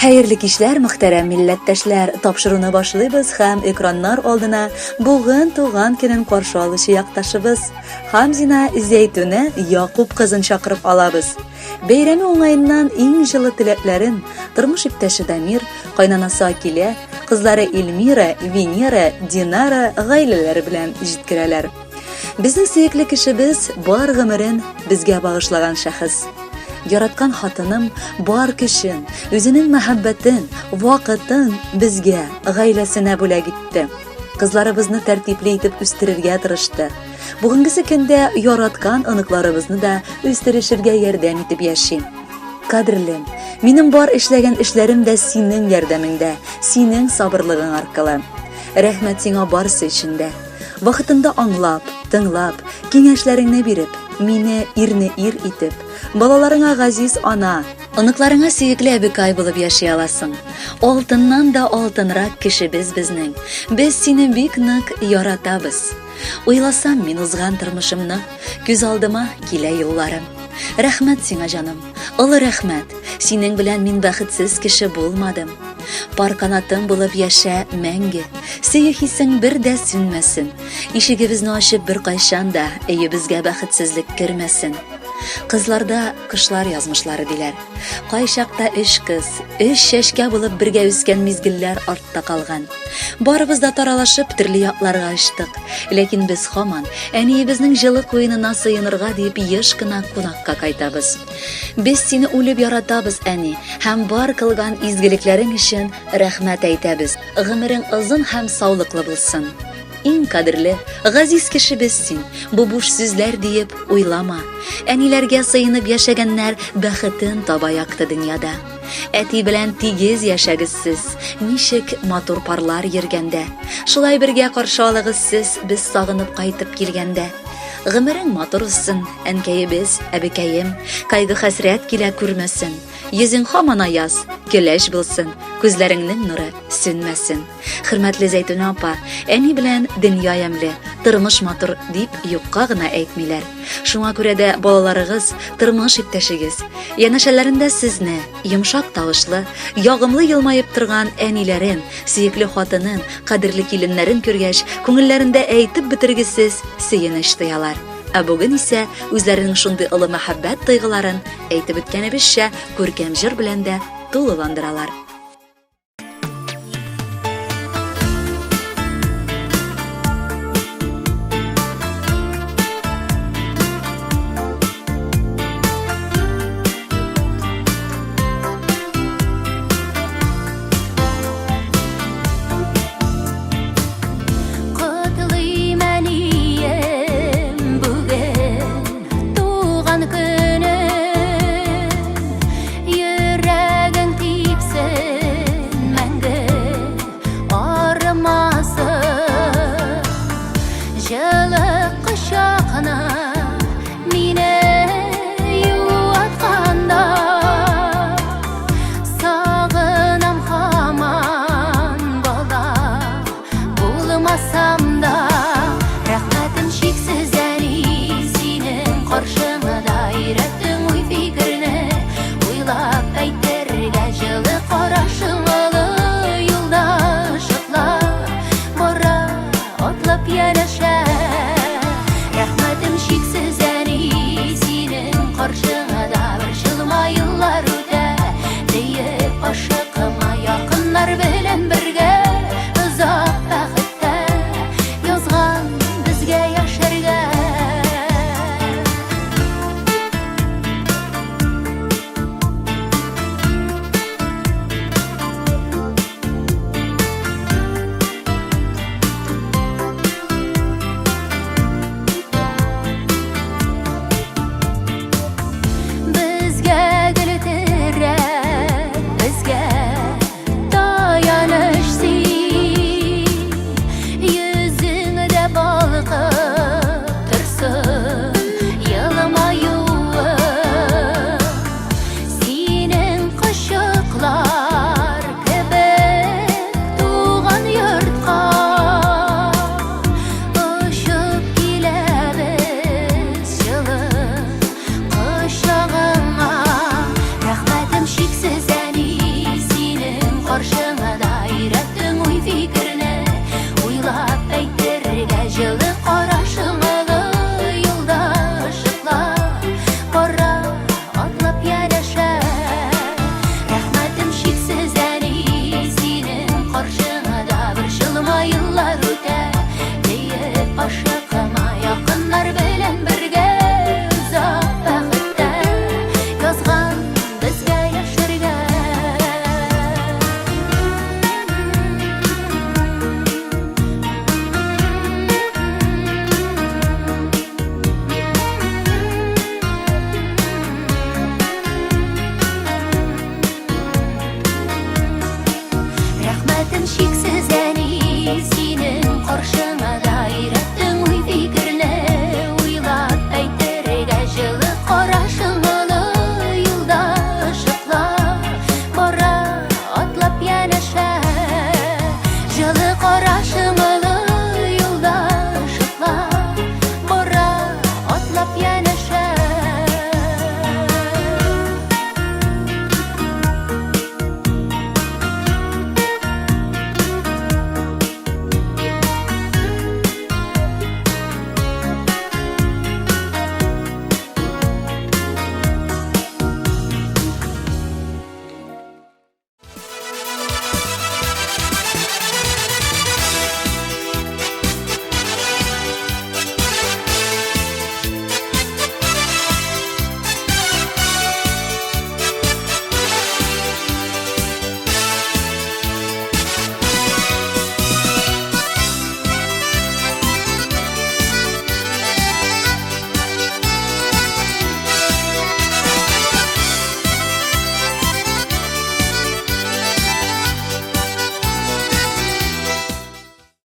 Хәерле кичләр, мөхтәрәм милләттәшләр! Тапшыруны башлыйбыз һәм экраннар алдына бүген туган көнен каршы алучы якташыбыз Хамзина Зәйтүнә Якуб кызын чакырып алабыз. Бәйрәме уңаеннан иң җылы теләкләрен тормыш иптәше Дамир, кайнанасы Акилә, кызлары Эльмира, Венера, Динара гаиләләре белән җиткерәләр. Безнең сөекле кешебез бар гомерен безгә багышлаган шәхес. Яраткан хатыным бар көчен, үзенең мәхәббәтен, вакытын безгә, гаиләсенә бүләк итте. Кызларыбызны тәртипле итеп үстерергә тырышты. Бүгенгесе көндә яраткан оныкларыбызны да үстерешергә ярдәм итеп яши. Кадерлем, минем бар эшләгән эшләрем дә синең ярдәмеңдә, синең сабырлыгың аркылы. Рәхмәт сиңа барысы өчен дә. Вакытында аңлап, тыңлап, киңәшләреңне биреп, мине ирне ир итеп, балаларыңа газиз ана, оныкларыңа сөекле әбекай булып яши аласың. Алтыннан да алтынрак кешебез безнең. Без сине бик нык яратабыз. Уйласам мин узган тормышымны, күз алдыма килә елларым. Рәхмәт сиңа, җаным, олы рәхмәт. Синең белән мин бәхетсез кеше булмадым. Пар канатың булып яшә мәңге. Сөю хисең бер дә сүнмәсен. Ишегебезне ачып беркайчан да өебезгә бәхетсезлек кермәсен. Кызларда кошлар язмышлары диләр. Кайчакта өч кыз, өч чәчкә булып бергә үскән мизгелләр артта калган. Барыбыз да таралашып төрле якларга очтык. Ләкин без һаман әниебезнең җылы куенына сыенырга дип еш кына кунакка кайтабыз. Без сине үлеп яратабыз, әни, һәм бар кылган изгелекләрең өчен рәхмәт әйтәбез. Гомерең озын һәм саулыклы булсын. Иң кадерле, газиз кешебез син. Бу буш сүзләр диеп уйлама. Әниләргә сыенып яшәгәннәр бәхетен таба якты дөньяда. Әти белән тигез яшәгез сез, ничек матур парлар йөргәндә. Шулай бергә каршы алыгыз сез, без сагынып кайтып килгәндә. Гомерең матур узсын, әнкәебез, әбекәем, кайгы-хәсрәт килә күрмәсен. Йөзең һаман аяз, көләч булсын, күзләреңнең нуры сүнмәсен. Хөрмәтле Зәйтүнә апа, әни белән дөнья ямьле, тормыш матур дип юкка гына әйтмиләр. Шуңа күрә дә балаларыгыз, тормыш иптәшегез, янәшәләрендә сезне, йомшак тавышлы, ягымлы елмаеп торган әниләрен, сөекле хатынын, кадерле киленнәрен күргәч, күңелләрендә әйтеп бетергесез сөенеч тоялар. Ә бүген исә үзләренең шундый олы мәхәббәт тойгыларын, әйтеп үткәнебезчә, күркәм җыр белән дә тулыландыралар.